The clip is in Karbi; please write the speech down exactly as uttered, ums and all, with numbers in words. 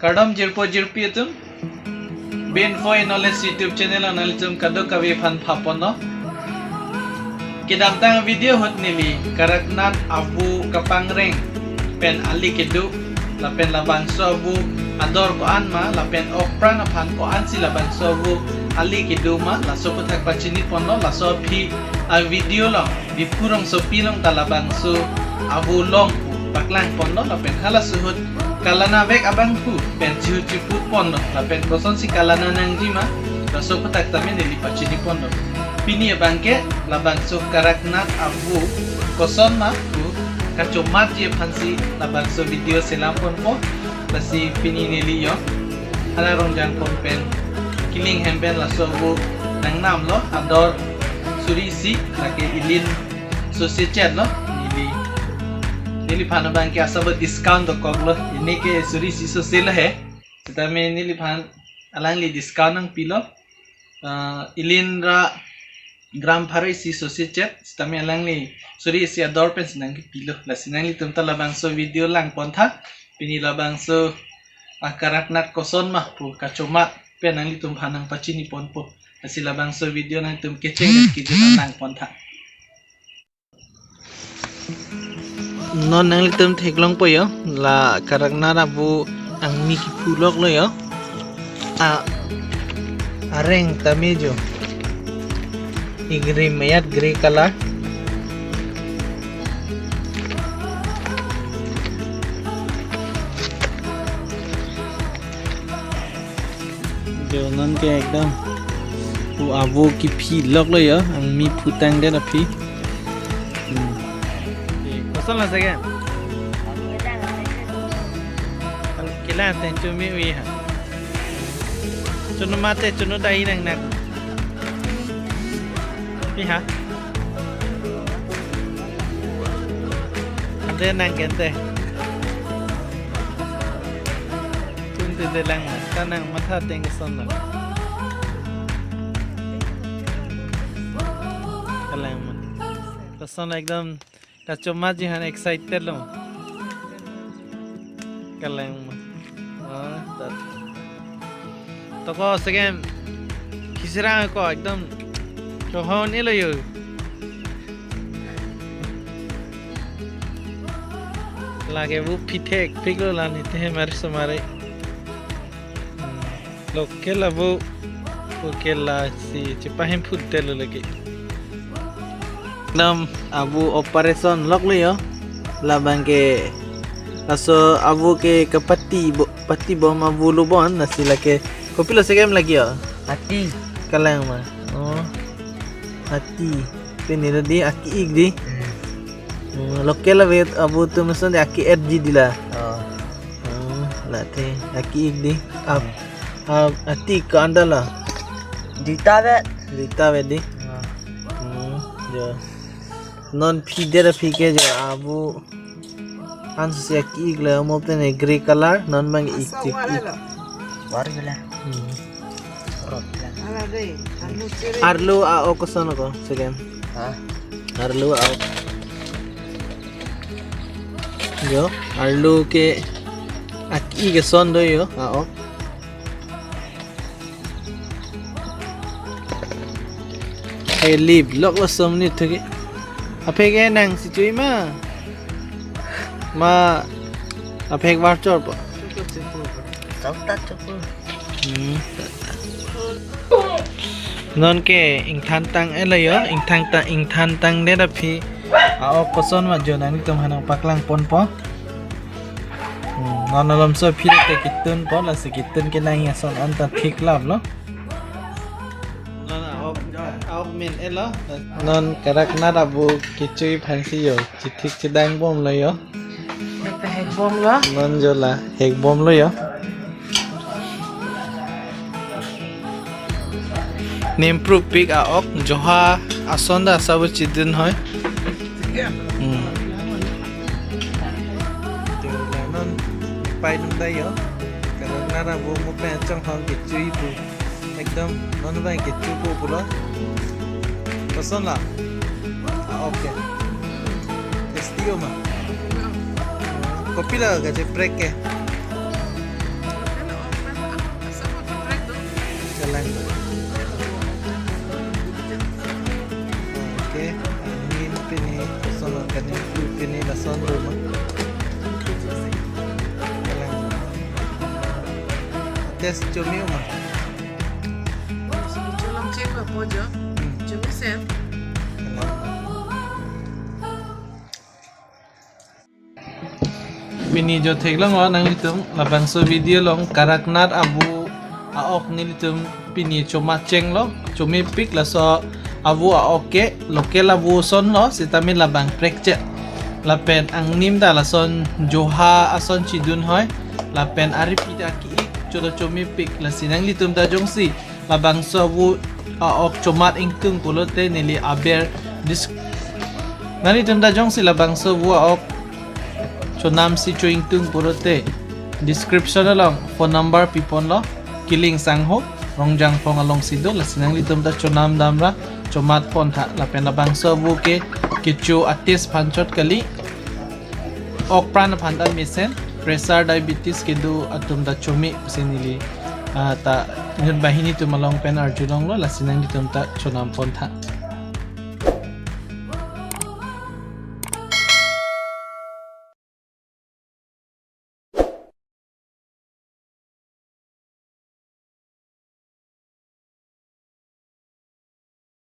Kardom jirpo jirpi atum. Bin Foy Knowledge YouTube channel along nanglitum kadokave aphan phapon lo. Kedamtang video ahut neli Kadaknath avo kapangreng pen ali kedo lapen labangso avo ador ko-an ma lapen okpran aphan ko-ansi labangso avo ali kedo ma, laso aphuthak pachini pon lo. Laso aphi a-video along Diphu rongsopi along ta labangso avo long pu paklang pon lo lapen halaso ahut kalanavek abangphu pen chihut chipu pon lo lapen kosonsi kalana nangji ma, laso aphuthak tame neli pachini pon lo. Pini abangke labangso Kadaknath avo koson ma pu kachomatji aphansi labangso video selam ponpo. Lasi pini neli yo hala Rongjangphong pen Killing hem pen laso avo nangnam lo, ador suri isi, lake ilin sose chet lo. Neli, neliphan abangke asaba discount dokok lo. Ini ke suri isi sose lo he. Sitame neliphan alangli discount nangpi lo. Ah, ilin ra gram pharo isi sose chet, sitame alangli suri isi ador pensi nangkepi lo. Lasi nanglitum ta labangso video lang pon tha. Pini labangso a-Kadaknath koson ma pu kachomat pen nanglitum aphan nangpachini ponpo. Lasi labangso video nangtum kecheng kejut lang pon tha. Non nanglitum theklongpo yo, la Kadaknath avo angmi kephu lok lo yo. A, areng tame jo. Igri mayat grey color. Jo non ke ekdom pu avo kephi lok lo yo, angmi phutang det aphi. Hmm. Koson lo seke? Kelang te chumi ui ha. Chunu mate chunu dai nang nak. Pi ha. Ante nang gente. Tun te de lang ma. Ta nang matha teng koson lo. Kalang ma. Koson lo ekdom kachomatji aphan excited lo. Kalang ma. Ah, tat. Toko seke khisirang ko ekdom chohon ilo yo. Lake avo phithek phik lo la nite he mari somari. Hmm. Local avo, local lasi chepahem phut det lo lake. Ekdom avo operation lok lo yo. Labangke laso avo ke kapati bo-, pati bom avo lo bon, lasi lake kopilo seke lake yo? Ati. Kalang ma. Oh. Ati. Pini lo di, aki-ik di. Hmm. Hmm, local ave avo atum ason di aki-et ji di la. Oh. Hmm, la te aki-ik di. Ap, ap, ati ko-an ta lo? Duita vet. Duita vet di. Oh. Hmm, jo. Non phi det aphi ke jo avo an sose aki-ik lo, mo pen grey color, non abang ik tik ik. War gila. Hmm. Rot gila. Arlo a-ok koson ko seke? Ha? Arlo a-ok. Jo, arlo ke aki-ik ason do yo, a-ok. He lip lok lo som ni thuki. Aphek e nangsi chui ma. Ma aphek var chor po. Chok ta chok po. Hmm. Non ke ingthan tang-et lo yo, ingthan ta, ingthan tang det aphi. A-ok koson ma jo nanglitum aphan nangpaklang ponpo. Hmm, non malomso aphi te ketun po, lasi ketun ke nang ason an ta thik lap lo. Non a-ok, a-ok men-et lo. Non Kadaknath avo kechui aphansi yo chethik chedang bom lo yo. Hek bom lo. Non jo la hek bom lo yo. Nimpru pik a-ok, joha ason ta asabo chidun hoi. Hmm. Te la non pai dun ta yo. Kadaknath avo mo pen chonghong kechui pu. Ekdom non abang kechu ko pulo. Koson la? A-ok. Tasty ma. Kopilo kacheprek ke? Okay, angnim pini, lason angnim pini lason do ma. Kalang. Test chomi ma. Cholom chek ma po jo. Hmm. Chomi sen. Kalang. Pini jo theklong lo nanglitum, labangso video along Kadaknath avu a-ok nelitum pini chomat chenglo, chomepik. Laso avu a-ok ke local avu ason lo, sitame labang prekchet. Lapen angnim ta lason joha ason chidun hoi, lapen aripi ta ki-ik, choto chomepik. Lasi nanglitum ta jongsi labangso avu a-ok chomat ingtung pulote neli aber dis-, nanglitum ta jongsi labangso avu a-ok chonamsi cho-ingtung pulote description along phone number piponlo, Kiling Sangho, Rongjangphong alongsi do. Lasi nanglitum ta chonam damra chomat pontha. Lapen labangso avu ke kecho a-taste aphan chot kali, ok pran aphan ta mesen, pressure diabetes kedo atum ta chome pusi neli, ah, ta inut banghini atum along pen arjulonglo. Lasi nanglitum ta chonam pontha.